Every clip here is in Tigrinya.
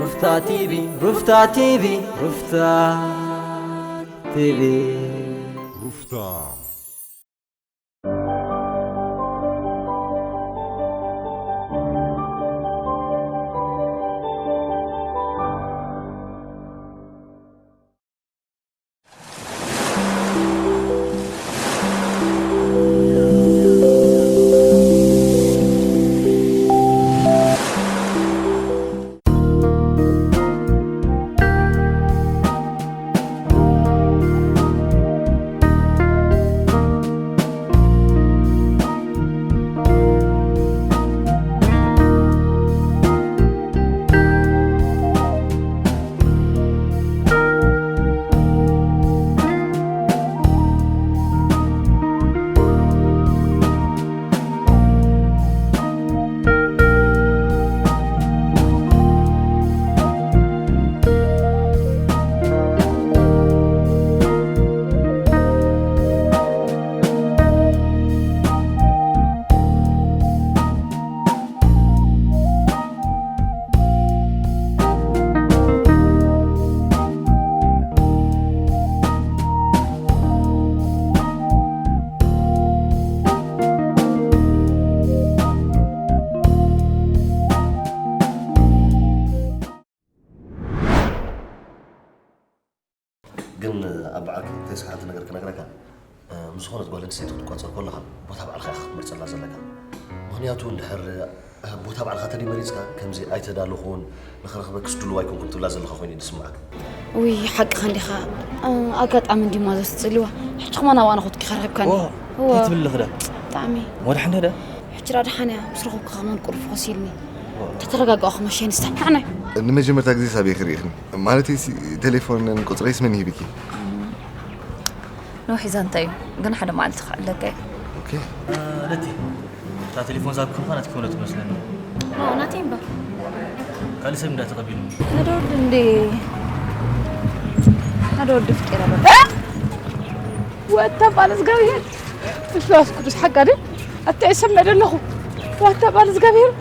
ሩፍታ ቲቪ፣ ሩፍታ ቲቪ፣ ሩፍታ ቲቪ። ሩፍታ። ግን ኣብ በዓል ክልተ ሰዓት ነገር ክነግረካ፣ እ፣ ምስ ዝኾነት ጓል ኣንስተይቲ ክትቋጸር ከለኻ ቦታ ባዕልኻ ኢኻ ክትመርጸላ ዘለካ። ምኽንያቱ እንድሕር፣ እ፣ ቦታ ባዕልኻ ተደይመሪጽካ፣ ከምዚ ኣይተዳለኹን፣ ንኽረኽበክስ ድሉው ኣይኮንኩን ትብላ ዘለኻ ኮይኑ እዩ ዝስምዓካ። ውይ፣ ሓቅኻ እንዲኻ። እ፣ ኣጋጣሚ እንዲማ ዘስጽልዋ። ሕጂ ከማን ኣብኣ ንኸድኪ ከረኺብካኒ። ዋ፣ እዋ። እንታይ ትብል ኣለኺ ዳ? ብጣዕሚ። ወድሓን ዳ? ሕጂ ዳ ደሓን እያ። ምስ ረኸብኩ ከማን ቁሩብ ፈኾስ ኢልኒ። ዋ። ተተረጋጋእኹ መሸ ንስተማዕና። ንመጀመርታ ግዜ ሳብ እየ ክርእኽኒ። ማለተይሲ፣ ቴሌፎንን ቁጽረይስ መን ሂብኪ? ነዊሕ ዛንታ እዩ፣ ግን ሓደ መዓልቲ ክዕለካ እዩ። ኦኬ። እ፣ ለቲ፣ እታ ቴሌፎን ዝሃብኩ ምዃና ትከውሎ ትመስለኒ። ኦ፣ ናተይ እምበር። ካልእ ሰብ እንዳ ተቐቢሉ። ሓደ ወዲ እንዴ፣ ሓደ ወዲ ፍቂረ በቃ። እ? ወታ ባል እግዚኣብሔር፣ መንፈስ ቅዱስ ሓቃ ድን ኣታ ይሰመ ደለኹ። ወታ ባል እግዚኣብሔር፣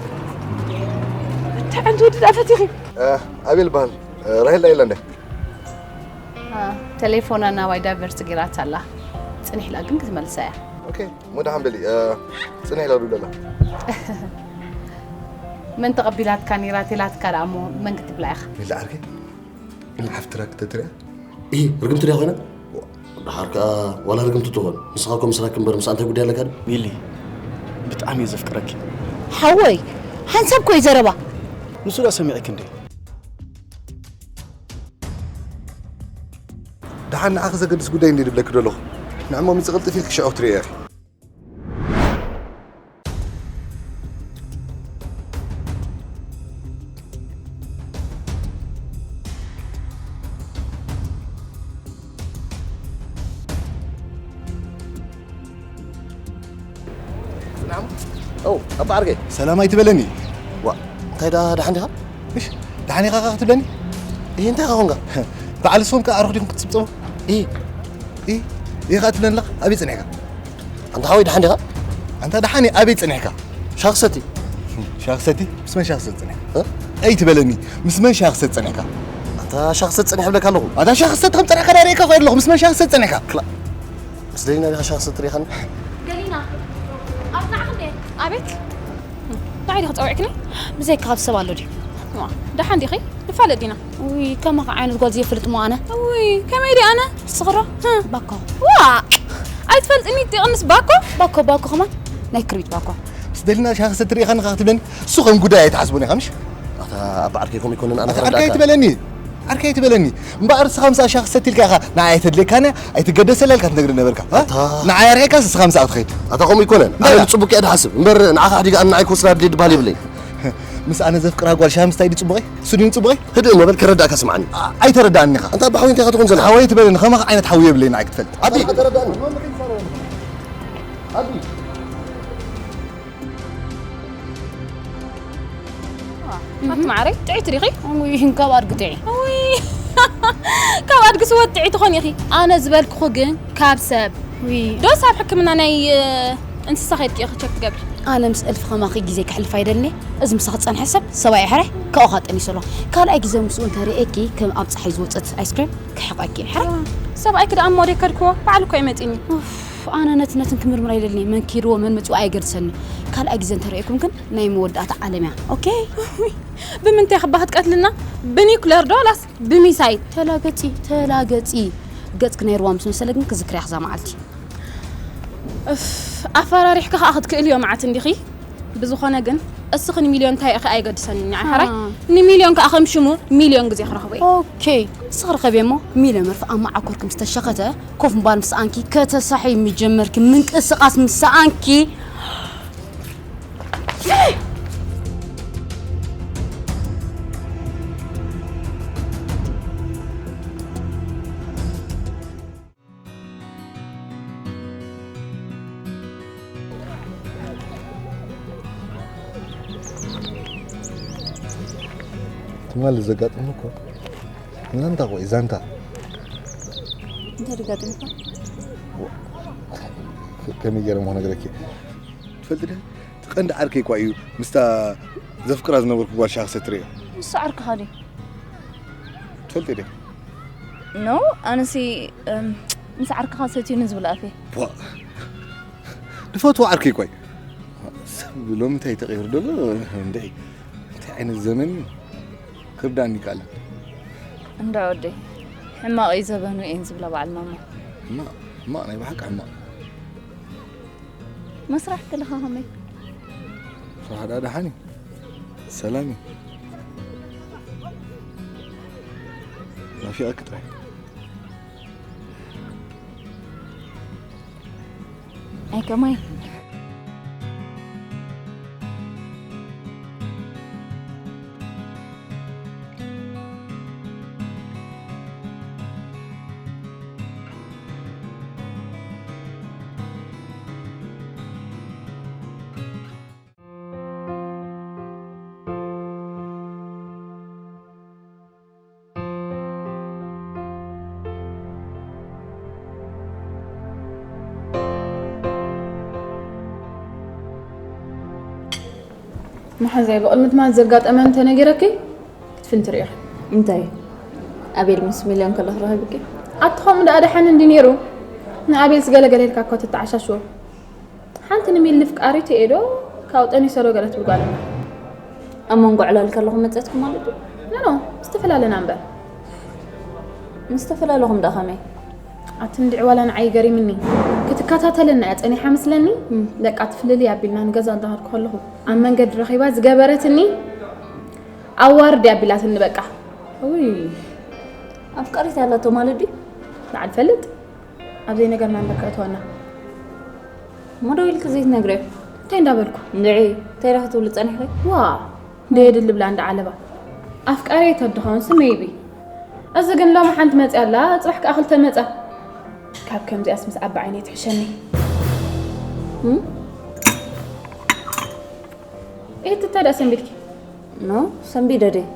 እንታይ ዓይነት ወዲ ደኣ ፈቲኺ? እ፣ ኣቤል በሃል። እ፣ ራሄል ዳይላ እንደ? እ፣ ቴሌፎና ናባይ ዳይቨርት ጌራታ ኣላ። ጽኒሕ ኢላ ግን ክትመልሳ እያ። ኦኬ፣ እሞ ደሓን በሊ። እ፣ ጽኒሕ ኢላ ዶ ደላ? መን ተቐቢላትካ ነይራ ተላትካ ደኣ እሞ መን ክትብላ ኢኻ? ሚሊ ዓርከይ፣ ግን ሓፍትራ ክተትርያ? እሂ፣ ርግምቲ ድያ ኮይና? ደሓር ከኣ ዋላ ርግምቲ ትኾን፣ ንስኻ እኮ ምስራክ እምበር ምስኣ እንታይ ጉዳይ ኣለካ ድዩ? ሚሊ፣ ብጣዕሚ እየ ዘፍቅረኪ። ሓወይ፣ ሓንሳብ እኮ እዩ ዘረባ። ንሱ ደኣ ሰሚዕኪ እንዴ? ደሓን ንዓኺ ዘገድስ ጉዳይ እንዴ ድብለኪ ደለኹ። ንዕሞ ምጽእ ቅልጥፍ ኢልኪ ሽዑ ክትርእዮ ኢኺ። ሰላም። ኦ፣ ኣባ ዓርከይ። ሰላም ኣይትበለኒ። ዋ፣ እንታይ ደኣ ደሓን ዲኻ? እሽ፣ ደሓን ኢኻ ከኣ ክትብለኒ? እሂ፣ እንታይ ኢኻ ኾንካ? በዓል ሶም ከኣ ኣርኹ ዲኹም ክትጽብጽቡ? እሂ። እሂ፣ እሂ ከኣ ትብለኒ ኣለኻ? ኣበይ ጸኒሕካ? ኣንታ ሓወይ፣ ደሓን ዲኻ? ኣንታ ደሓን እየ፣ ኣበይ ጸኒሕካ? ሻሂ ክሰቲ። ሻሂ ክሰቲ? ምስ መን ሻሂ ክሰቲ ጸኒሕካ? እ? ኣይትበለኒ፣ ምስ መን ሻሂ ክሰቲ ጸኒሕካ? ኣንታ ሻሂ ክሰቲ ጸኒሐ እብለካ ኣለኹ። ኣንታ ሻሂ ክሰቲ ከም ጸኒሕካ ዳኣ ርእየካ እኮ የለኹ፣ ምስ መን ሻሂ ክሰቲ ጸኒሕካ? ክላ-፣ ምስ ደሊና ዲኻ ሻሂ ክሰቲ ርኢኻኒ? ደሊና፣ ኣጽናዕኺ እንዴ? ኣቤት። ንዓይ ዲኺ ጸዊዕክኒ? ብዘይካ ካብ ሰብ ኣሎ ድዩ? ዋ፣ ደሓን ዲኺ? ንፋለጥ ዲና። ውይ፣ ከማኻ ዓይነት ጓል ዘይፈልጥ እሞ ኣነ። ውይ፣ ከመይ ድየ ኣነ? ስኽሮ? ህም። ባኮ። ዋ! ኣይትፈልጥኒ ትቕንስ ባኮ? ባኮ፣ ባኮ ከማን ናይ ክርቢት ባኮ። ምስ ደሊና ሻሂ ክሰቲ ርኢኻኒ ከኣ ክትብለኒ? እሱ ከም ጉዳይ ኣይትሓስቦን ኢኻ፣ ምሽ? ኣታ ኣባ ዓርከይ፣ ከምኡ ኣይኮነን፣ ኣነ ኣታ ዓርከይ ክረዳእካ። ኣይትበለኒ። ዓርከይ ኣይትበለኒ። እምበኣር ንስኻ ምስኣ ሻሂ ክሰቲ ኢልካ ኢኻ ንዓይ ኣይተድልየካን እያ፣ ኣይትገደሰላ ኢልካ ትነግረኒ ነበርካ። እ? ኣታ። ንዓይ ኣርሒቕካስ ንስኻ ምስኣ ክትኸይድ። ኣታ ከምኡ ኣይኮነን። እንታይ ኣነ ኢላ? ንጽቡቅ እየ ድሓስብ። እምበር ንዓኻ ሓዲጋ ኣነ ንዓይ ክወስዳ ድሌት ድበሃል የብለይን። ምስኣ ነዘፍቅራ ጓል ሻሂ ምስታይ ድዩ ጽቡቐይ? እሱ ድዩ ጽቡቐይ? ህድእ እሞ በል ክረዳእካ ስምዓኒ። ኣ-፣ ኣይተረዳእን ኢኻ። ኣንታ ኣባ ሓወይ እንታይ ኢኻ ትኾን ዘለኻ? ሓወይ ትበለኒ፣ ከማኻ ዓይነት ሓወይ የብለይን ንዓይ ክትፈልጥ። ኣቢ። ኣታ ተረዳእኒ። ኣቢ። ኣቲ ማዓረይ፣ ጥዕይቲ ዲኺ? ውይ፣ ካብ ኣድጊ ጥዒ። ውይ፣ ካብ ኣድጊ ስወት ጥዒ ትኾን ኢኺ። ኣነ ዝበልክኹ ግን ካብ ሰብ። ውይ። ዶስ ኣብ ሕክምና ናይ፣ እ፣ እንስሳ ከይድኪ ኢኺ ቸክ ትገብሪ? ኣነ ምስ እልፊ ከማኺ ግዜ ከሕልፍ ኣይደልኒ። እዚ ምሳኺ ዝጸንሐ ሰብ ሰብኣይ ሕራይ ካብኡ ኸኣ ጠኒሱ ኣሎ። ካልኣይ ግዜ ምስኡ እንተ ርእየኪ ከም ኣብ ጸሓይ ዝወጸት ኣይስክሬም ክሕቐኪ እየ ሕራይ። ሰብኣይኪ ደኣ እሞ ደይ ከድክዎ ባዕሉ እኮ እዩ መጺኒ። ኡፍ፣ ኣነ ነቲ ነትን ክምርምር ኣይደልኒ። መን ኪድዎ መን መጺኡ ኣየገድሰኒ። ካልኣይ ግዜ እንተ ርእየኩም ግን ናይ መወዳእታ ዓለም እያ። ኦኬ? ብምንታይ ክባ ክትቀትልና? ብኒኩለር ዶ ላስ ብሚሳይል? ተላገጺ፣ ተላገጺ። ገጽኪ ናይ ሩባ ምስ መሰለ ግን ክዝክርያ እዛ መዓልቲ። እፍ፣ ኣፈራሪሕኪ ከኣ ክትክእል እዮ መዓት እንዲኺ። ብዝኾነ ግን እስኺ ንሚልዮን እንታይ ኢኺ ኣይገድሰንን እያ፣ ሕራይ? ኣሃ። ንሚልዮን ከኣ ከም ሽሙ ሚልዮን ግዜ ክረኽቦ እየ። ኦኬ፣ እስኺ ርኸብዮ እሞ ሚልዮን መርፍእ ኣብ መዓኮርኪ ምስ ተሸኸተ ኮፍ ምባል ምስ ሰኣንኪ፣ ከተሳሕዪ ምስ ጀመርኪ፣ ምንቅስቓስ ምስ ሰኣንኪ፣ ትማሊ ዘጋጠመ እኮ ዛንታ እኮ እዩ፣ ዛንታ። እንታይ ደጋጢሙካ? ከ-፣ ከመይ ገይረ እሞ ክነግረኪ? ትፈልጢ ዶ? እቲ ቀንዲ ዓርከይ እኳ እዩ ምስታ ዘፍቅራ ዝነበርኩ ጓል ሻኽ ሰትርዮ። ንሱ ዓርክኻ ድዩ? ትፈልጢ ዶ? ኖ፣ ኣነሲ፣ እም፣ ምስ ዓርክኻ ሰትዩ ንዝብል ኣፌ። ዋ፣ ንፈትዎ ዓርከይ እኳ እዩ። ሰብ ሎሚ እንታይ ተቐይሩ ደሎ? እንድዒ፣ እንታይ ዓይነት ዘመን እዩ? ክርዳእኒ ይከኣለን። እንዳ ወደይ፣ ሕማቕ እዩ ዘበኑ እየን ዝብላ በዓል ማማ። ሕማቕ፣ ሕማቕ፣ ናይ ብሓቂ ሕማቕ። መስራሕ ከለኻ ከመይ? ስራሕ ደኣ ደሓን እዩ። ሰላም እዩ። ናፊቐኪ ጥራይ። ኣይ ከማይ። መሓዛይ ብቕድሚ ትማሊ ዘጋጠመ እንተነጊረኪ ክትፍንቲ ርኢኺ። እንታይ? ኣቤል ምስ ሚልዮን ከሎ ክረኽበኪ? ኣቲ ከምኡ ደኣ ደሓን እንዲ ነይሩ። ንኣቤልስ ገለ ገለ ኢልካ እኮ ትተዓሻሽዎ። ሓንቲ ንሚሊ ፍቃሪቱ እየ ዶ ካብኡ ጠኒሰ ዶ ገለ ትብል ጓል እምበር። ኣብ መንጎ ዕላል ከለኹም መጸትኩም ማለት ድዩ? ኖ ኖ፣ ምስ ተፈላለና እምበር። ምስ ተፈላለኹም ደኣ ከመይ? ኣቲ እንድዒ ዋላ ንዓይ ገሪምኒ። ክትከታተለና እያ ጸኒሓ መስለኒ። እም። በቃ እቲ ፍልልይ ኣቢልና ንገዛ እንዳኸድኩ ከለኹ ኣብ መንገዲ ረኺባ ዝገበረትኒ ኣዋርድ እያ ኣቢላትኒ በቃ። ውይ። ኣፍቃሪት ኣላቶ ማለት ድዩ? ንዓ ንፈልጥ። ኣብ ዘይነገርና እምበር ከእትወና። እሞ ደው ኢልኪ ዘይትነግርዮ? እንታይ እንዳበልኩ? እንድዒ፣ እንታይ ደኣ ክትብሊ ጸኒሕኺ? ዋ፣ እንደ የድሊ ብላ እንዳ ዓለባ። ኣፍቃሪየይ ተድኸውን ሲ ሜይቢ። እዚ ግን ሎሚ ሓንቲ መጽያ ኣላ፣ ጽባሕ ከኣ ክልተ መጻ። ካብ ከምዚኣስ ምስ ዓቢ ዓይነይ ትሕሸኒ። እም? ኤቲ፣ እንታይ ደኣ ሰንቢድኪ? ኖ፣ ሰንቢደ ድየ?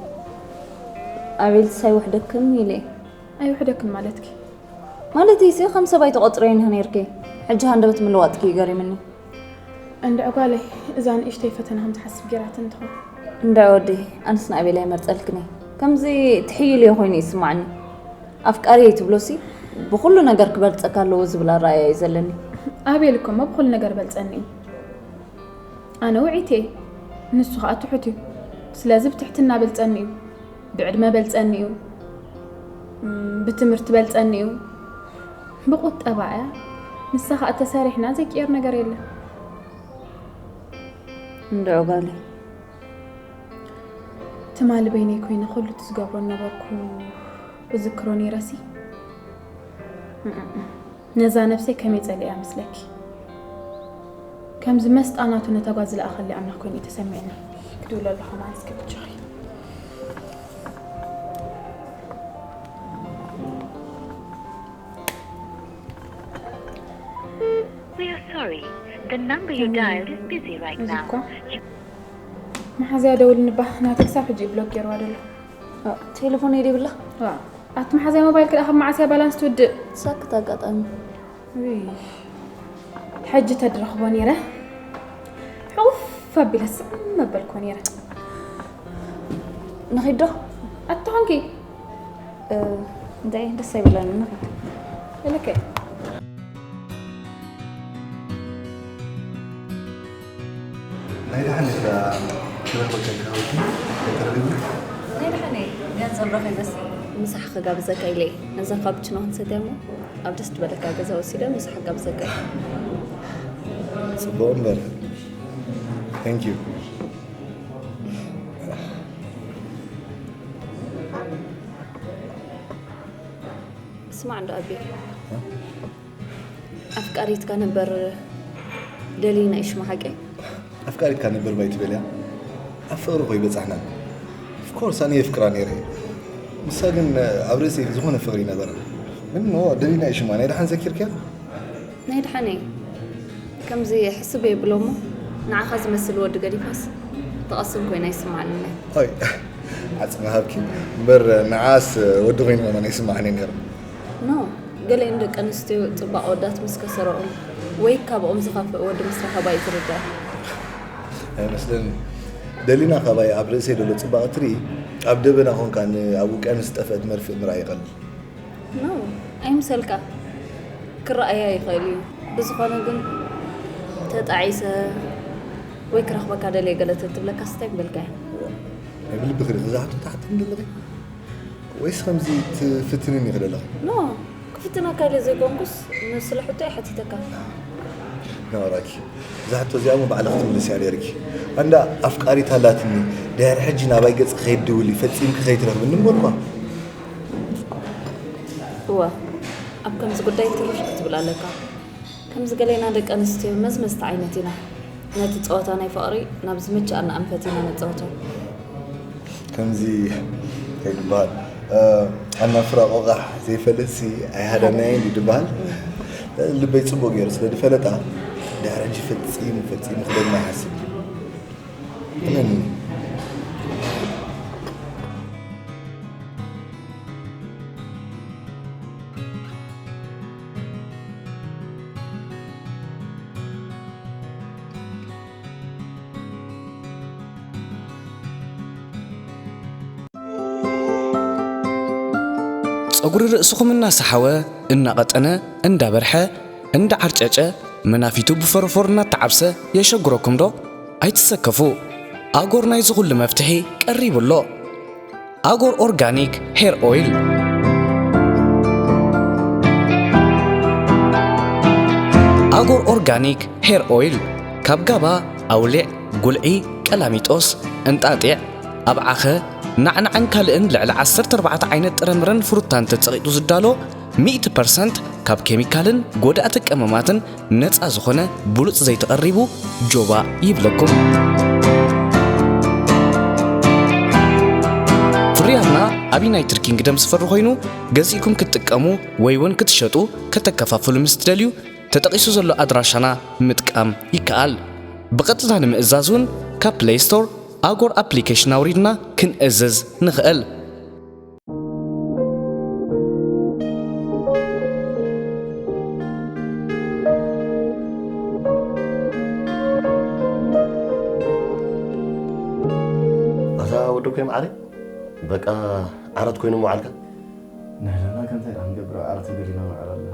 ኣቤልስ ኣይውሕደክን ኢለ እየ። ኣይውሕደክን ማለትኪ? ማለተይሲ ከም ሰብ ኣይትቖጽረይን ኢኺ ነይርኪ። ሕጂ ሃንደበት ምልዋጥኪ እዩ ገሪምኒ። እንድዒ ጓለይ፣ እዛ ንእሽተይ ፈተና ከም ትሓስብ ገይራትኒ ትኸውን። እንድዒ ወደይ፣ ኣነስ ንኣቤል ኣይመርጸልክን እየ። ከምዚ ትሕይልዮ ኮይኑ ይስማዓኒ። ኣፍቃሪየይ ትብሎሲ ብኹሉ ነገር ክበልጸካ ኣለዎ ዝብል ኣረኣእያ እዩ ዘለኒ። ኣቤል እኮ እሞ ብኹሉ ነገር በልጸኒ እዩ። ኣነ ውዕይቲ እየ፣ ንሱ ኸኣ ትሑት እዩ። ስለዚ ብትሕትና በልጸኒ እዩ፣ ብዕድመ በልጸኒ እዩ፣ እም፣ ብትምህርቲ በልጸኒ እዩ። ብቁጠባ እያ፣ ንሳ ኸኣ ተሰሪሕና ዘይቅየር ነገር የለን። እንድዒ ጓለይ። ትማሊ በይነይ ኮይነ ኩሉ እቲ ዝገብሮ ነበርኩ እዝክሮ ነይረሲ። ነዛ ነብሰይ ከመይ ጸሊእያ መስለኪ? ከምዚ መስጣ ናቱ ነታ ጓል ዝለኣኸለይ ኣምላኽ ኮይኑ እዩ ተሰሚዕኒ። ክድውለሉ ከማን እስከ ብቻኺ። We are sorry. The number you dialed is busy right እዚ now. እኳ መሓዝያ ደውልኒ እባ፣ ናተይ ክሳብ ሕጂ እዩ ብሎክ ገይርዋ ዘሎ። ቴሌፎነይ ደይብላ? ዋ፣ ኣቲ መሓዝያ ሞባይልኪ ደኣ ካብ መዓስ እያ ባላንስ ትውድእ? ሳክት ኣጋጣሚ። ውይ፣ ሕጂ ተድረኽቦ ነይረ። ሕቑ ባቢለ ስዕም መበልኮ ነይረ። ንኺዶ ኣትኾንኪ እንታይ ደስ ኣይብለኒ። ንኺድ ኢለከ። ናይ ደሓን ኢኻ ክረኽበካ ይከኸብኩ። ከይተረዲቡ። ናይ ደሓነይ ገንዘብ ረኺበሲ ምሳሕ ክጋብዘካ ኢለ እየ። ነዛ ካፕችኖ ክንሰትያ እሞ ኣብ ደስ ዝበለካ ገዛ ወሲደ ምሳሕ ክጋብዘካ እየ። ጽቡቕ እምበር። Thank you። ስማዕ እንዶ ኣቤ፣ ኣፍቃሪትካ ነበር ደሊና ይሽማ ሓቂ? ኣፍቃሪትካ ነበር ባይትበልያ ኣብ ፍቕሪ ኮይ በጻሕና። Of course ኣነ የፍቅራ ነይረ። ንሳ ግን ኣብ ርእሲ ዝኾነ ፍቕሪ ነበረ። ግን ኖ ደሊና ይሽማ ናይ ደሓን ዘኪርክያ? ናይ ደሓነይ ከምዚ ሕስብ የብሎ እሞ ንዓኻ ዝመስል ወዲ ገዲፋስ ትቐስን ኮይና ይስምዓኒ። ኣይ ዓጽሚ ሃብኪ እምበር ንዓስ ወዲ ኮይኑ መመን ይስምዓኒ ነይሩ። ኖ ገሊአን ደቂ ኣንስትዮ ጽባቕ ወዳት ምስ ከሰረኦም ወይ ካብኦም ዝኸፍእ ወዲ ምስ ረኸባ እዩ ዝርዳእ። ኣይመስለኒ። ደሊና ካባይ ኣብ ርእሰይ ዘሎ ጽባቐ ትርኢ ኣብ ደበና ኮንካ ኣብ ውቅያኖስ ዝጠፍአት መርፍእ ምርኣይ ይቐልል። ኖ ኣይምሰልካ ክረኣያ ይኽእል እዩ። ብዝኾነ ግን ተጣዒሰ ወይ ክረኽበካ ደልየ ገለ ተትብለካ ስታይ ምበልካያ። ናይ ብልቢ ክርኢ ክዛሓቶ ትሓትኒ ዘለኺ ወይስ ከምዚ ትፍትንኒ ይኽእል ኣለኺ? ኖ ክፍትነካ ኢለ ዘይኮንኩስ ንስለ ሕቶ ይሓቲተካ። ናወራኪ እዛ ሕቶ እዚኣ ሞ ባዕልኺ ትምልስያ ነይርኪ። ኣንዳ ኣፍቃሪት ኣላትኒ ድሕሪ ሕጂ ናባይ ገጽ ክኸይድ ድውሊ ፈጺምኪ ከይትረኽብኒ እምበርኳ። እወ ኣብ ከምዚ ጉዳይ ትርር ክትብል ኣለካ። ከምዚ ገሌና ደቂ ኣንስትዮ መዝመዝቲ ዓይነት ኢና። ነቲ ጸወታ ናይ ፍቕሪ ናብ ዝምችኣና ኣንፈት ኢና ነጻውቶ። ከምዚ ይግባል ኣናፍራ ቆቃሕ ዘይፈልጥሲ ኣይሃደናየን እዩ ድበሃል። ልበይ ጽቡቅ ገይሩ ስለ ዝፈለጣ ድሕሪ ሕጂ ፈጺሙ ፈጺሙ ክደግማ ይሓስብ። እመንኒ። ጸጉሪ ርእስኹም እናሰሓወ፣ እናቐጠነ፣ እንዳበርሐ፣ እንዳዓርጨጨ፣ መናፊቱ ብፈረፎር እናተዓብሰ የሸግረኩም ዶ? ኣይትሰከፉ። ኣጎር ናይዚ ኩሉ መፍትሒ ቀሪቡ ኣሎ። ኣጎር ኦርጋኒክ ሄር ኦይል። ኣጎር ኦርጋኒክ ሄር ኦይል ካብ ጋባ፣ ኣውሊዕ፣ ጉልዒ፣ ቀላሚጦስ፣ እንጣጢዕ፣ ኣብዓኸ፣ ናዕናዕን ካልእን ልዕሊ ዓሰርተ ኣርባዕተ ዓይነት ጥረምረን ፍሩታን ተጸቒጡ ዝዳሎ፣ ሚእቲ ፐርሰንት ካብ ኬሚካልን ጎዳእቲ ቀመማትን ነጻ ዝኾነ ብሉጽ ዘይቲ ቀሪቡ ጆባ ይብለኩም። ፍርያትና ኣብ ዩናይትድ ኪንግደም ዝፈሪ ኮይኑ፣ ገዚእኩም ክትጥቀሙ ወይ እውን ክትሸጡ፣ ከተከፋፍሉ ምስ ትደልዩ፣ ተጠቒሱ ዘሎ ኣድራሻና ምጥቃም ይከኣል። ብቐጥታ ንምእዛዝ እውን ካብ ፕለይ ስቶር ኣጎር ኣፕሊኬሽን ኣውሪድና ክንእዝዝ ንኽእል። ኣታ ወደኮይ መዓረይ፣ በቃ ዓራት ኮይኑ ምውዓልካ? ንሕና ከ እንታይ ኢና ክንገብር ኣብ ዓራት ገሊና ንውዕል ኣለና።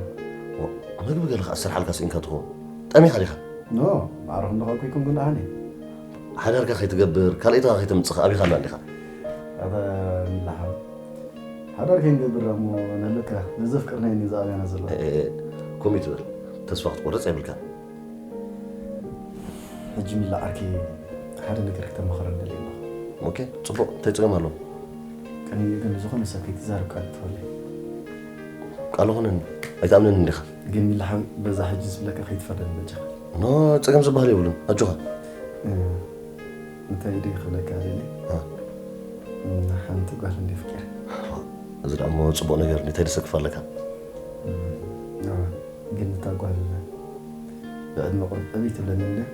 ዋ፣ ምግቢ ገለ ከኣ ዝሰርሓልካ ስኢንካ ትኸውን። ጠሚኻ ዲኻ? ኖ፣ ማዕረኹም ዶ ከኩይኩም ግን ኣነ። ሓዳርካ ከይትገብር፣ ካልኣይትኻ ከይተምጽእ ከኣ ኣበይ ኣለኻ? ኣታ ሚላሓው። ሓዳር ከይንገብር እሞ ነለካ፣ ነዘፍቅርናዮ እንዲ ዝኣበያና ዘሎ። ኤ፣ ኤ፣ ኮሚት በል። ተስፋ ክትቆርጽ የብልካን። ሕጂ ሚላ ዓርከይ ሓደ ነገር ክተማኽረኒ ደልየ ኣለኹ። ኦኬ፣ ጽቡቕ። እንታይ ጸገም ኣለዎ? ቅድሚኡ ግን ዝኾነ ሰብ ከይትዛረብ ቃል ክትህበለይ። ቃል ኾነኒ። ኣይትኣምነንን ዲኻ? ግን ሚላ ሓወይ፣ በዛ ሕጂ ዝብለካ ከይትፈርደኒ በጃኻ። ኖ፣ ጸገም ዝበሃል የብሉን። ኣጆኻ። እ፣ እንታይ ድየ ክብለካ ደልየ? እ። እ፣ ሓንቲ ጓል እንድየ ኣፍቂረ። እዚ ደኣ እሞ ጽቡቕ ነገር እንድዩ። እንታይ ደሰክፍ ኣለካ? እ፣ እ፣ ግን እታ ጓል ብዕድመ ቁሩብ ዕብይ ትብለኒ እንድያ።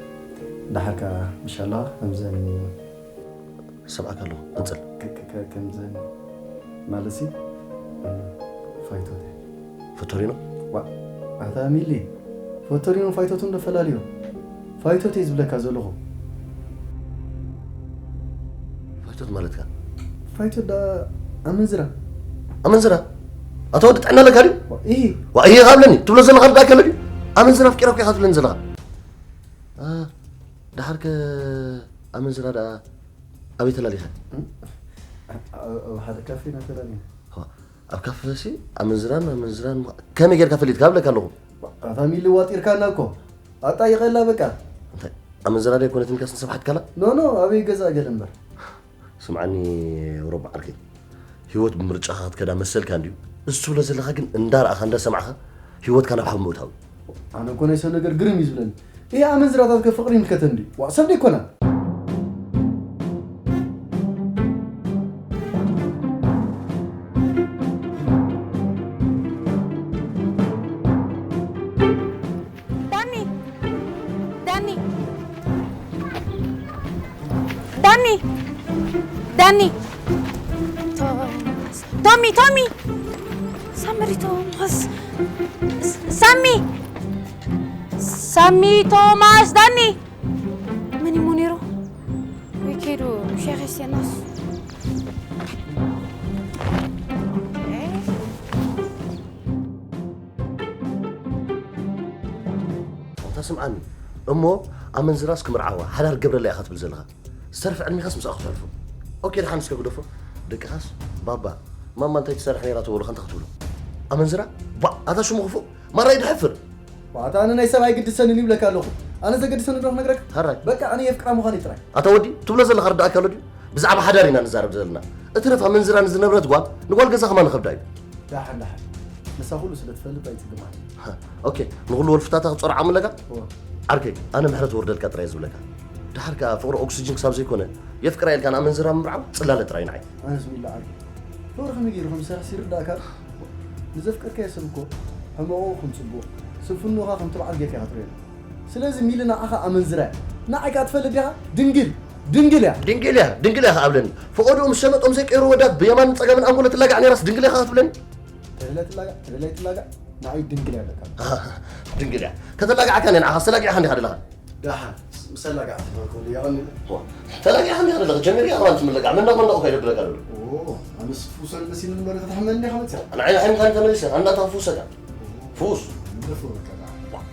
ደሓር ከኣ ምሽ ኣለኻ ከምዘን ሰምዓካ ኣለኹ፣ ቀጽል። ከ-፣ ከ-፣ ከ-፣ ከምዘን ማለትሲ፣ እ፣ ፋይቶት እየ። ፈቶሪኖ? ዋእ፣ ኣታ ሚሊ፣ ፈቶሪኖን ፋይቶትን ዶ ፈላልዮ? ፋይቶት እየ ዝብለካ ዘለኹ። ፋይቶት ማለትካ? ፋይቶት ዳ ኣመንዝራ። ኣመንዝራ? ኣታ ወዲ ጥዕና ኣለካ ድዩ? ዋ፣ ኢሂ። ዋ፣ ኢሂ ካብለኒ። ትብሎ ዘለኻ ርዳእካ ኣሎ ድዩ? ኣመንዝራ ኣፍቂረኩ ኢኻ ትብለኒ ዘለኻ። ኣ፣ ደሓርከ ኣመንዝራ ደኣ ኣበይ ተላሊኻ? እም? ኣብ፣ ኣብ ሓደ ካፌ ኢና ተላሊና። ዋ፣ ኣብ ካፌ ሲ ኣመንዝራን ኣመንዝራን ምዃ-፣ ከመይ ጌርካ ፈሊጥካ እብለካ ኣለኹ። ዋ፣ ኣታ ሚሊ ዋጢርካና እኮ። ኣጣይቐላ በቃ። እንታይ? ኣመንዝራ ዶ ኣይኮነትን ኢልካስ ንሰብ ሓትካላ? ኖ፣ ኖ፣ ኣበይ ገዛ ገለ እምበር። ስምዓኒ ሮባ ዓርከይ፣ ህይወት ብምርጫኻ ክትከዳ መሰልካ እንድዩ። እዚ ትብሎ ዘለኻ ግን እንዳረኣኻ እንዳሰማዕኻ ህይወትካ ናብ ሓዊ ምእታው እዩ። ኣነ እኮ ናይ ሰብ ነገር ግርም እዩ ዝብለኒ። ይሄ ኣመንዝራታት ከ ፍቕሪ ይምልከተን ድዩ? ዋ፣ ሰብ ዶ ኣይኮና? ዳኒ! ዳኒ! ዳኒ! ዳኒ! ቶማስ! ቶሚ! ቶሚ! ሳምሪ ቶማስ! ስ-፣ ሳሚ! ሳሚ ቶማስ! ዳኒ! መን እሞ ነይሩ? ወይ ከይዱ ሸይኽ ዮናስ። እንታ ስምዓኒ እሞ፣ ኣመንዝራስ ክምርዓዋ ሓዳር ገብረላ ኢኻ ትብል ዘለኻ? ዝተርፈ ዕድሜኻስ ምስኣ ክተሕልፎ? ኦኬ፣ ደሓን እስከ ግደፎ። ደቅኻስ ባባ ማማ እንታይ ትሰርሕ ነይራ ትበሉኻ እንታይ ክትብሉ? ኣመንዝራ? ባ፣ ኣታ ሽሙ ክፉእ ማራ ይድሕፍር። ኣታ ኣነ ናይ ሰብ ኣይግድሰንን ይብለካ ኣለኹ። ኣነ ዘገድሰኒ ዶ ክነግረካ? ሃራይ። በቃ ኣነ የፍቅራ ምዃን እዩ ጥራይ። ኣታ ወዲ፣ ትብሎ ዘለኻ ርዳእካ ኣሎ ድዩ? ብዛዕባ ሓዳር ኢና ንዛረብ ዘለና። እትረፍ ኣመንዝራ ንዝነብረት ጓል፣ ንጓል ገዛ ከማን ንኸብዳ እዩ። ደሓን፣ ደሓን። ንሳ ኩሉ ስለ ትፈልጥ ኣይጽግማን። ሃ፣ ኦኬ፣ ንኹሉ ወልፍታታ ክጸርዓም ኣለካ? እወ። ዓርከይ፣ ኣነ ምሕረት ወርደልካ ጥራይ ዝብለካ። ደሓር ከኣ ፍቕሪ ኦክስጅን ክሳብ ዘይኮነ፣ የፍቅራ ኢልካ ንኣመንዝራ ምምርዓው ጽላለ ጥራይ ንዓይ። ኣነስ ሚላ ዓርከይ፣ ፍቕሪ ከመይ ገይሩ ከም ዝሰርሕስ ይርዳእካ? ንዘፍቀርካዮ ሰብ እኮ ሕመቑ ከም ጽቡቕ፣ ስንፍንኡኻ ከምቲ በዓል ጌርካ ኢኻ ትርእዮ። ስለዚ ሚሊ ንዓኻ ኣመንዝራ እያ። ንዓይ ከኣ ትፈልጥ ዲኻ? ድንግል! ድንግል እያ! ድንግል እያ! ድንግል እያ ከኣ ብለኒ። ፈቖድኡ ምስ ሸመጦም ዘይቀይሩ ወዳት ብየማንን ጸጋምን ኣንጎሎ ትላጋዕ ነይራስ ድንግል እያ ከኣ ክትብለኒ? ተደላይ ትላጋዕ፣ ተደላይ ትላጋዕ፣ ንዓይ ድንግል እያ ኣለካ። ድንግል እያ። ከተላግዓካ እኔ ንዓኻስ ተላጊዕካ እንዲኻ ዘለኻ? ደሓን፣ ምስ ተላጋዕቲ ተንኮል የቐንየለይ። ዋ፣ ተላጊዕካ እንዲኻ ዘለኻ፣ ጀሚርካ ከማን ትምለቃዕ፣ መንደቕ መንደቕ እኮ ይደብረካ ዘሎ። ኦ፣ ኣነስ ፍውሰል መሲሉኒ እምበር ከተሕመኒ ኢኻ መጺኻ። ንዓይ ኣሕሚኻኒ ተመሊሰ፣ ኣንዳታ ክፍውሰካ። ፍውስ። ንደፍሮ በቃ፣ ደሓን።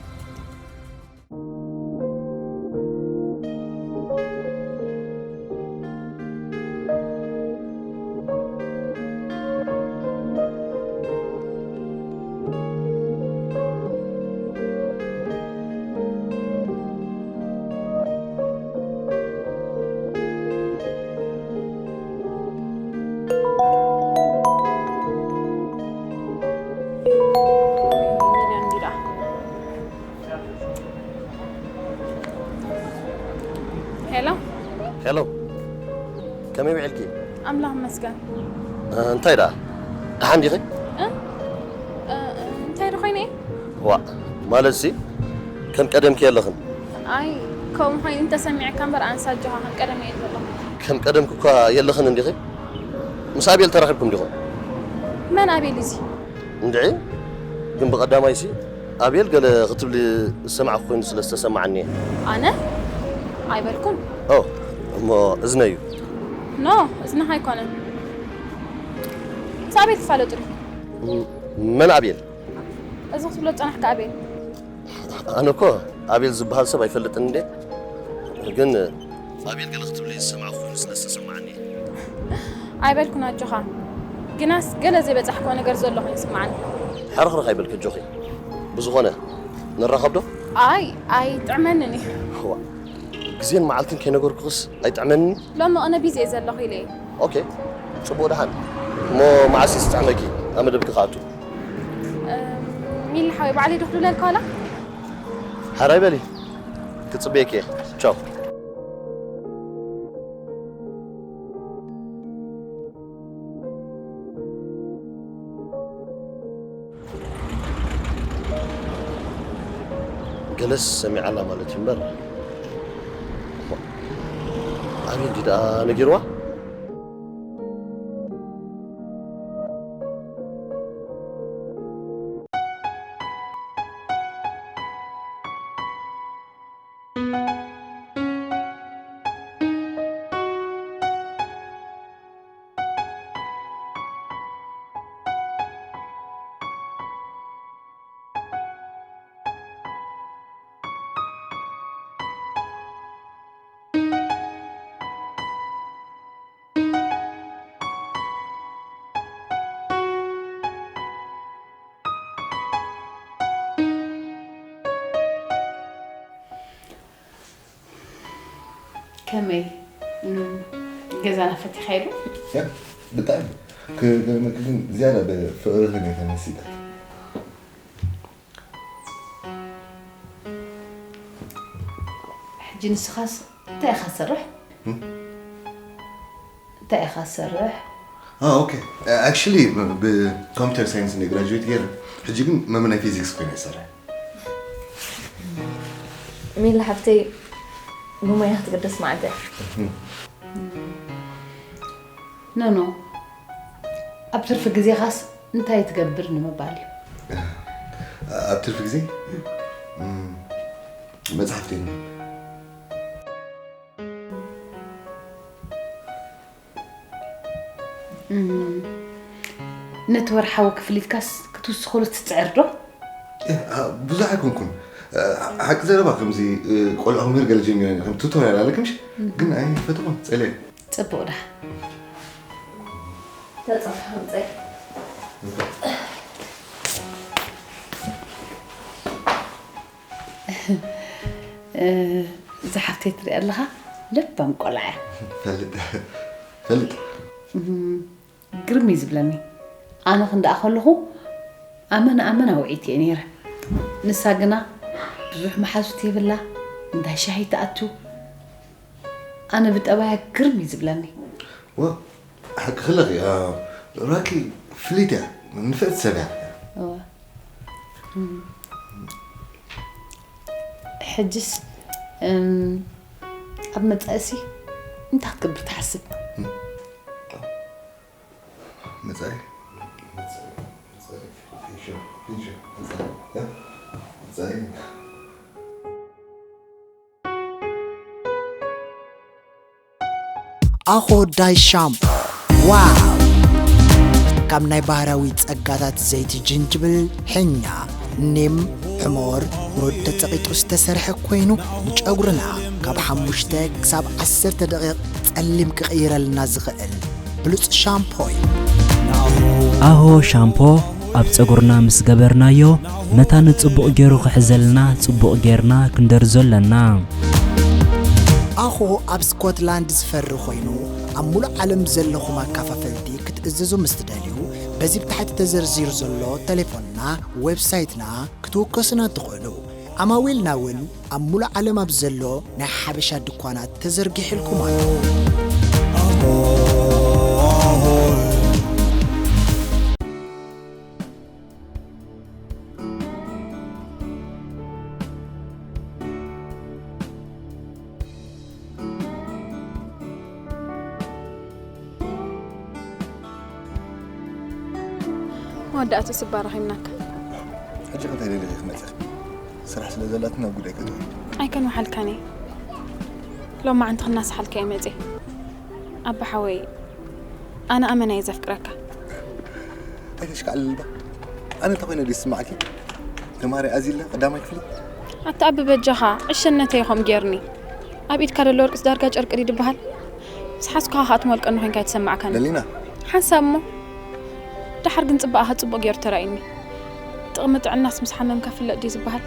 ሄሎ። ሄሎ። ከመይ ውዒልኪ? ኣምላኽ ይመስገን። እ፣ እንታይ ደኣ? ደሓን ዲኺ? እ? እ፣ እንታይ ዶ ኮይነ? ዋእ፣ ማለትሲ ከም ቀደምኪ የለኽን። ኣይ፣ ከምኡ ኮይኑ እንተሰሚዕካ እምበር ኣንስ ኣጆኻ ከም ቀደም እየ ዘለኹ። ከም ቀደምኪ እኳ የለኽን እንዲኺ? ምስ ኣቤል ተራኺብኩም ዲኹም? መን ኣቤል እዚ? እንድዒ፣ ግን ብቐዳማይሲ ኣቤል ገለ ክትብሊ ዝሰማዕኩ ኮይኑ ስለ ዝተሰማዓኒ እየ። ኣነ? ኣይበልኩን። ኦ፣ እሞ እዝነይ እዩ። ኖ፣ እዝንኻ ኣይኮነን። ምስ ኣቤል ትፋለጡ ዲኹም? ም-፣ መን ኣቤል? እዚ ክትብሎ ዝጸናሕካ ኣቤል። ኣነ እኮ ኣቤል ዝበሃል ሰብ ኣይፈልጥን እንዴ። ግን ኣቤል ገለ ክትብሊ ዝሰማዕኩ ኮይኑ ስለ ዝተሰማዓኒ። ኣይበልኩን ኣጆኻ። ግናስ ገለ ዘይበጻሕክዎ ነገር ዘሎ ኮይኑ ይስምዓኒ። ሕርኽርኽ ኣይበልኪ ኣጆኺ። ብዝኾነ ንራኸብ ዶ? ኣይ፣ ኣይጥዕመንን እዩ። እዋ፣ ግዜን መዓልትን ከይነገርኩኽስ ኣይጥዕመንን እዩ? ሎሚ ቅነ ቢዚ እየ ዘለኹ ኢለ እየ። ኦኬ፣ ጽቡቕ ደሓን። እሞ መዓስ እዩ ዝጥዕመኪ? ኣብ መደብኪ ክኣቱ። እም፣ ሚሊ ሓወይ፣ ባዕለይ ዶ ክድውለልካ ዋላ? ሓራይ በሊ፣ ክጽበየኪ እየ። ቻው። ገለስ ሰሚዓላ ማለት እዩ እምበር። ኣቤል ድዩ ደኣ ነጊርዋ? ከመይ? እም፣ ገዛና ፈቲኻ ኢሉ? ያ፣ ብጣዕሚ። ክ-፣ ክ-፣ ግን ዝያዳ ብፍቕሪ ግን እየ ተመሲጠ። ሕጂ ንስኻስ እንታይ ኢኻ ትሰርሕ? እም? እንታይ ኢኻ ትሰርሕ? አ፣ ኦኬ። ኣክቹሊ፣ ብ-፣ ብኮምፒውተር ሳይንስ እንደ ግራጁዌት ገይረ፣ ሕጂ ግን መምህር ናይ ፊዚክስ ኮይነ ይሰርሕ። ሚላ ሓፍተይ፣ ብሞያ ክትግደስ መዓት እያ። እም። ኖ፣ ኖ። ኣብ ትርፊ ግዜኻስ እንታይ ትገብር ንምባል እዩ። ኣብ ትርፊ ግዜ? እም፣ መጽሓፍቲ የንብብ። እም፣ ነቲ ወርሓዊ ክፍሊትካስ ክትውስኸሉ ትጽዕር ዶ? እ፣ ኣ፣ ብዙሕ ኣይኮንኩን። እ፣ ሓቂ ዘረባ ከምዚ፣ እ፣ ቆልዑ ክምህር ገለ ጀሚረ፣ ከም ቱቶርያል ኣለ ከምሽ? እም። ግን ኣይፈትኹን፣ ጸልየ። ጽቡቕ ደሓ። ተጻፍሐ ምጸይ። እ፣ እዛ ሓፍተይ ትሪኣ ኣለኻ? ለባም ቆልዓ እያ። ፈልጥ። ፈልጥ። እም፣ ግርም እዩ ዝብለኒ። ኣነ ክንደኣ ከለኹ ኣመና ኣመና ውዕይቲ እየ ነይረ። ንሳ ግና ብዙሕ መሓዙት የብላ፣ እንዳ ሻሂ ትኣቱ። ኣነ ብጠባያ ግርም እዩ ዝብለኒ። ዋ፣ ሓቂ ክለኺ፣ ራኪ ፍልይቲ እያ፣ ንፍዕቲ ሰብ እያ። እወ። እም። ሕጅስ፣ እም፣ ኣብ መጻእሲ እንታይ ክትገብር ትሓስብ? እም። መጻኢ? መጻኢ፣ መጻኢ፣ ፊውቸር፣ ፊውቸር፣ መጻኢ፣ እ? መጻኢ። ኣኾ ዳይ ሻምፖ፣ ዋው! ካብ ናይ ባህራዊ ጸጋታት ዘይቲ ጅንጅብል፣ ሕኛ፣ ኒም፣ ሕሞር፣ ሩድ ተጸቒጡ ዝተሰርሐ ኮይኑ፣ ንጨጉርና ካብ ሓሙሽተ ክሳብ ዓሰርተ ደቂቕ ጸሊም ክቕይረልና ዝኽእል ብሉጽ ሻምፖ እዩ። ኣሆ ሻምፖ ኣብ ጸጉርና ምስ ገበርናዮ፣ መታን ጽቡቕ ገይሩ ክሕዘልና ጽቡቕ ጌርና ክንደርዞ ኣለና። ኣሆ ኣብ ስኮትላንድ ዝፈሪ ኮይኑ፣ ኣብ ሙሉእ ዓለም ዘለኹም ኣካፋፈልቲ ክትእዘዙ ምስ ትደልዩ፣ በዚ ብታሕቲ ተዘርዚሩ ዘሎ ቴሌፎንና፣ ዌብሳይትና ክትውከሱና ትኽእሉ። ኣማዊልና እውን ኣብ ሙሉእ ዓለም ኣብ ዘሎ ናይ ሓበሻ ድኳናት ተዘርጊሕልኩም ኣሎ። መወዳእቱ ስባ ረኺብናካ። ሕጂ እንታይ ደሊኺ ክትመጺ? ስራሕ ስለ ዘላትና ጉዳይ ከተውሪ። ኣይከንውሓልካን እየ። ሎማዓንቲ ክናስሓልካ እየ መጺአ። ኣባ ሓወይ፣ ኣነ ኣመና እየ ዘፍቅረካ። ኣይተሽካዕልልባ። ኣነ እንተ ኮይነ ድዩ ዝስምዓኪ? ተማሃሪ ኣዚለ ቀዳማይ ክፍሊ። ኣታ ኣቢ በጃኻ፣ ዕሸነተይ ከምኡ ጌርኒ። ኣብ ኢድካ ዘሎ ወርቅስ ዳርጋ ጨርቂ ድዩ ዝበሃል? ምስ ሓዝኩኻ ከኣ ትመልቀኒ ኮይንካ ኣይተሰማዕካን። ለሊና። ሓንሳብ እሞ። ደሓር ግን ጽባቐኻ ጽቡቕ ጌሩ ተራእዩኒ። ጥቕሚ ጥዕናስ ምስ ሓመምካ ፍለጥ ድዩ ዝበሃል?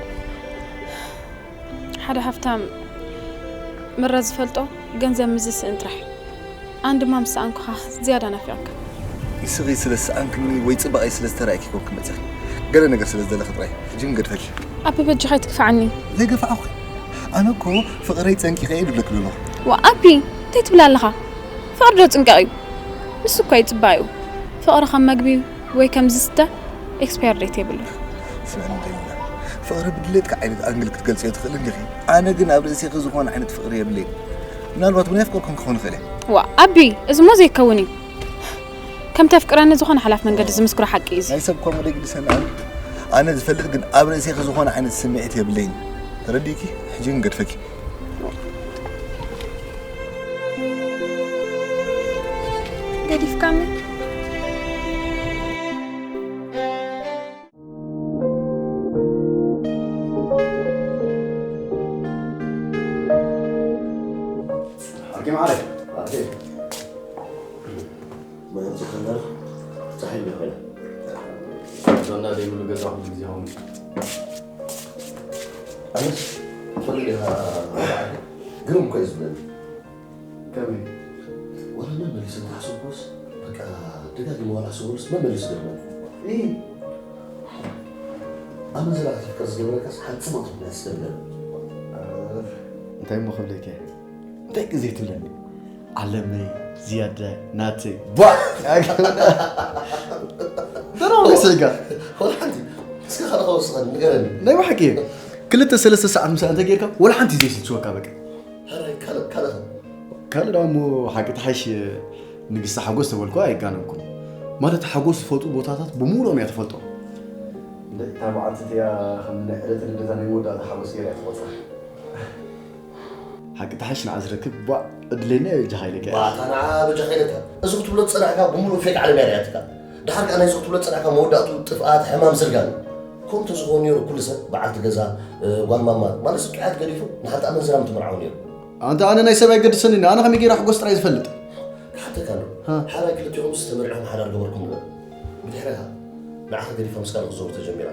ሓደ ሃፍታም ምረ ዝፈልጦ ገንዘብ ምስ ዝስእን ጥራሕ። ኣን ድማ ምስ ሰኣንኩኻ ዝያዳ ናፊቐካ። ንስኺ ስለ ዝሰኣንክኒ ወይ ጽባቐይ ስለ ዝተራእኪ ኮንኪ መጺኺ። ገለ ነገር ስለ ዝደለኺ ጥራይ። ሕጂ ግን ገድፈኪ። ኣቢ በጃኻ ኣይትግፍዓኒ። ዘይገፋዕኹ። ኣነ እኮ ፍቕረይ ጸንቂቐ እየ ዝብለኪ ዘለኹ። ዋ ኣቢ፣ እንታይ ትብል ኣለኻ? ፍቕሪ ዶ ጽንቀቕ እዩ? ንሱ እኮ እዩ ጽባቐኡ። ፍቕሪ ከም መግቢ ወይ ከም ዝስተ ኤክስፓየር ዴት የብሉን። ስምዕኒ ደሊና፣ ፍቕሪ ብድሌትካ ዓይነት ኣንግል ክትገልጽዮ ትኽእሊ እንዲኺ። ኣነ ግን ኣብ ርእሲኺ ዝኾነ ዓይነት ፍቕሪ የብለይን። ምናልባት እውን የፍቅርኩም ክኾን ይኽእል እየ። ዋ፣ ኣቢ፣ እዚ እሞ ዘይከውን እዩ። ከም ተፍቅረኒ ዝኾነ ሓላፍ መንገዲ ዝምስክሮ ሓቂ እዩ እዚ። ናይ ሰብ እኳ እሞ ደይግድሰኒ ኣነ። ኣነ ዝፈልጥ ግን ኣብ ርእሲኺ ዝኾነ ዓይነት ስምዒት የብለይን። ተረዲእኪ? ሕጂ ግን ገድፈኪ። ገዲፍካኒ? ኣርኪ ማዕረ፣ ኣርኪ። ማይ ኣምጽእ ከንደር፣ ጸሓይ እንዲያ ኮይና። ዶና ደይብሉ ገዛ ኩሉ ግዜ ኸውን። ኣነስ፣ ትፈልጥ ኢኻ፣ ግርም እኮ እዩ ዝብለኒ። ወላ መመሊሰ እንተሓሰብኩስ፣ በቃ፣ ደጋጊመ ዋላ ሓሰብኩስ መመሊስ ገርመኒ። እይ። ኣመንዝራ ክትፍቀር ዝገበረካስ ሓንቲ ጽማት ምኽንያት ስለ ዝገበረ። እንታይ እሞ ክብለካ እየ? እንታይ ግዜ ትብለኒ? ዓለመይ፣ ዝያዳይ፣ ናተይ፣ ቧዕ! ደረው ስጋ። ወላ ሓንቲ። እስከ ካልእ ከወስኸኒ፣ ንገረኒ። ናይ ብሓቂ። ክልተ ሰለስተ ሰዓት ምሳኣ እንተ ጌርካ፣ ወላ ሓንቲ ዘይስልችወካ በቃ። ሕራይ፣ ካልእ፣ ካልእ ኸ? ካልእ ደኣ እሞ ሓቂ ተሓይሽ ንግስቲ ሓጎስ ተበልኩ ኣይጋነንኩን። ማለት ሓጎስ ዝፈጥሩ ቦታታት ብምሉኦም እያ ትፈልጦ። እንደ እታ በዓልቲ እቲኣ ከም ናይ ዕለተ ልደታ ናይ መወዳእታ ሓጎስ ገይራ እያ ትቆጽራ። ሓቂ ተሓይሽ ንዓ ዝረክብ ቧዕ እድለኛ እዩ በጃኻ ኢለካ እየ። ባታ ንዓ በጃኻ ኢለካ። እዚ ክትብሎ ዝጸናሕካ ብምሉእ ፌክ ዓለም እያ ርኣያትካ። ደሓር ከኣ ናይዚ ክትብሎ ዝጸናሕካ መወዳእትኡ ጥፍኣት፣ ሕማም፣ ዝርጋን እዩ። ከምኡ እንተዝኸውን ነይሩ ኩሉ ሰብ በዓልቲ ገዛ፣ እ፣ ጓል ማማ፣ ማለት ጥዑያት ገዲፉ ንሓንቲ ኣመንዝራ ምተመርዓወ ነይሩ። ኣንታ ኣነ ናይ ሰብ ኣይገድሰንን፣ ኣነ ከመይ ገይረ ኣሕጎስ ጥራይ ዝፈልጥ። ክሓተካ ኣሎ። ሃ። ሓራይ ክልቲኹምስ ተመሪዕኹም ሓዳር ገበርኩም ንበል። ብድሕሪኻ ንዓኻ ገዲፋ ምስ ካልእ ክትዘውር ተጀሚራ።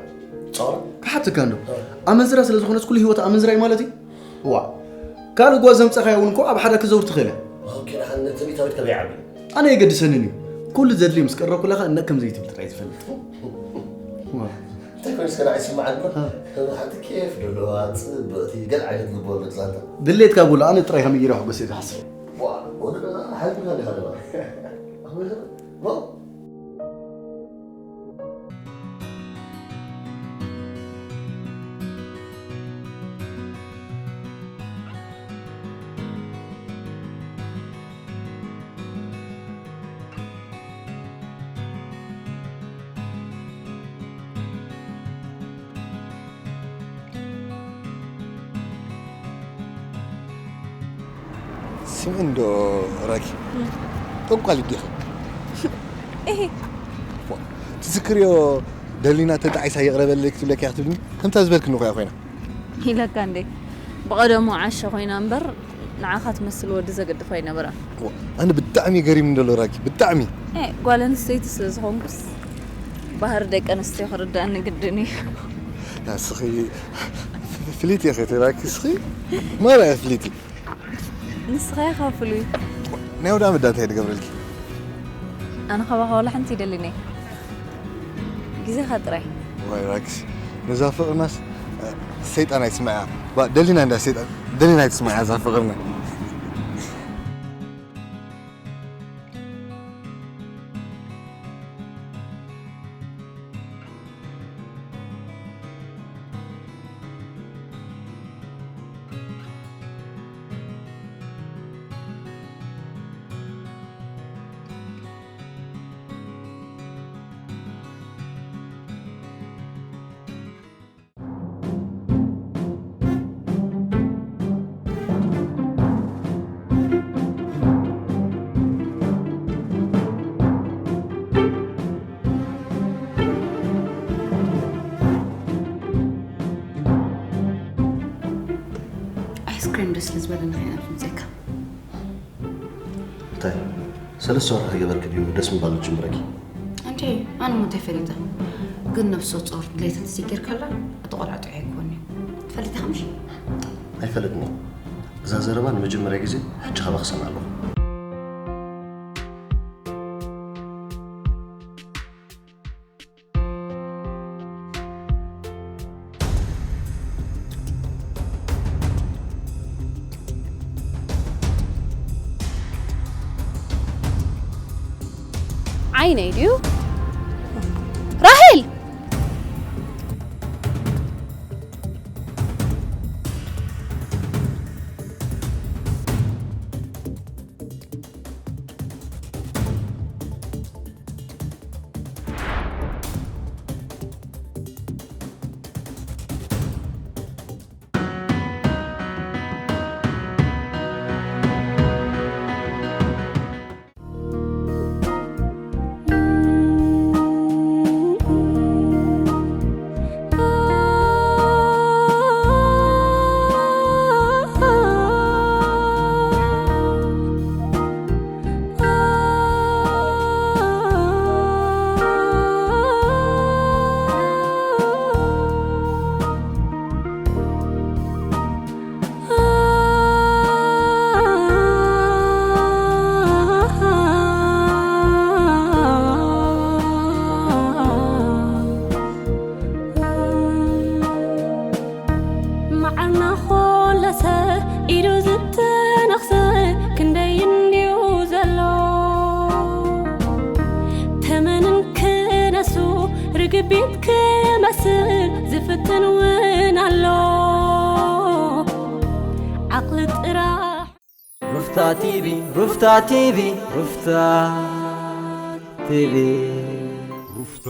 ጻወራ? ክሓተካ ኣሎ። ሃ። ኣመንዝራ ስለ ዝኾነስ ኩሉ ህይወት ኣመንዝራ እዩ ማለት እዩ? ዋ። ካልእ ጓል ዘምጻኻያ እውን እኮ ኣብ ሓዳር ክትዘውር ትኽእል እያ። ኦኬ፣ ንሓን ትምኒታዊት ከመይ ይዓቢ? ኣነ ኣይገድሰንን እዩ። ኩሉ ዘድልዮ ምስ ቀረብኩላ ኸኣ ነቅ ከም ዘይትብል ጥራይ ዝፈልጥ። ዋ። እንታይ ኮይኑ እስከ ንዓይ ይስምዓኒ እምበር፣ ሃ። ከም ሓንቲ ኬፍ ዘለዋ ጽብቕቲ ገለ ዓይነት ልቦወለድ ዛንታ። ድሌትካ ብሎ፣ ኣነ ጥራይ ከመይ ገይረ ኣሕጎስ እየ ዝሓስብ። ዋ፣ ወደ ሓይልካ ዲኻ ደማ? ዋ። ስምዒ እንዶ ራኪ። እም። ጠንቋል ዲኺ? እሄ። ፎ፣ ትዝክርዮ ደሊና ተጣዒሳ ይቕረ በለለይ ክትብለኪ እያ ክትብልኒ? ከምታ ዝበልክኒ እኮ እያ ኮይና። ኢለካ እንዴ? ብቐደሙ ዓሻ ኮይና እምበር ንዓኻ ትመስል ወዲ ዘገድፍ ኣይነበረን። ዋ፣ ኣነ ብጣዕሚ ገሪሙኒ ዘሎ ራኪ፣ ብጣዕሚ። ኤ፣ ጓል ኣንስተይቲ ስለ ዝኾንኩስ ባህሪ ደቂ ኣንስትዮ ክርዳእኒ ግድን እዩ። ንስኺ ፍልይቲ ኢኺ ራኪ፣ ንስኺ ማራ ፍልይቲ። ንስኻ ኢኻ ፍሉይ። ናይ ወዳ መዳ እንታይ ድገብረልኪ? ኣነ ካባኻ ዋላ ሓንቲ ይደልን እየ። ግዜኻ ጥራይ። ዋይ ራክሲ፣ ነዛ ፍቕርናስ፣ እ፣ ሰይጣን ኣይትስምዕያ። ባ፣ ደሊና እንዳ ሰይጣን፣ ደሊና ኣይትስምዕያ እዛ ፍቕርና። ኣይስክሬም ደስ ስለ ዝበለኒ ከይና ክምፀካ። እንታይ? ሰለስተ ወርሒ ከይገበርኪ ድዩ ደስ ምባል ዝጅምረኪ? እንዴ፣ ኣነ ሞ እንታይ ፈሊጠ? ግን ነብሰ ጾር ድሌታ ተዘይጌርካላ፣ እቲ ቆልዓ ጥዑይ ኣይኮን እዩ። ትፈልጥ ኢኻ ምሽ? ኣይፈለጥን እየ። እዛ ዘረባ ንመጀመርያ ግዜ ሕጂ ካባኺ ሰምዓ ኣለኹ። ዓይነይ ድዩ? ራሄል! ክቢት ክመስል ዝፍትን እውን ኣሎ። ዓቕሊ ጥራሕ። ሩፍታ ቲቪ፣ ሩፍታ ቲቪ፣ ሩፍታ ቲቪ። ሩፍታ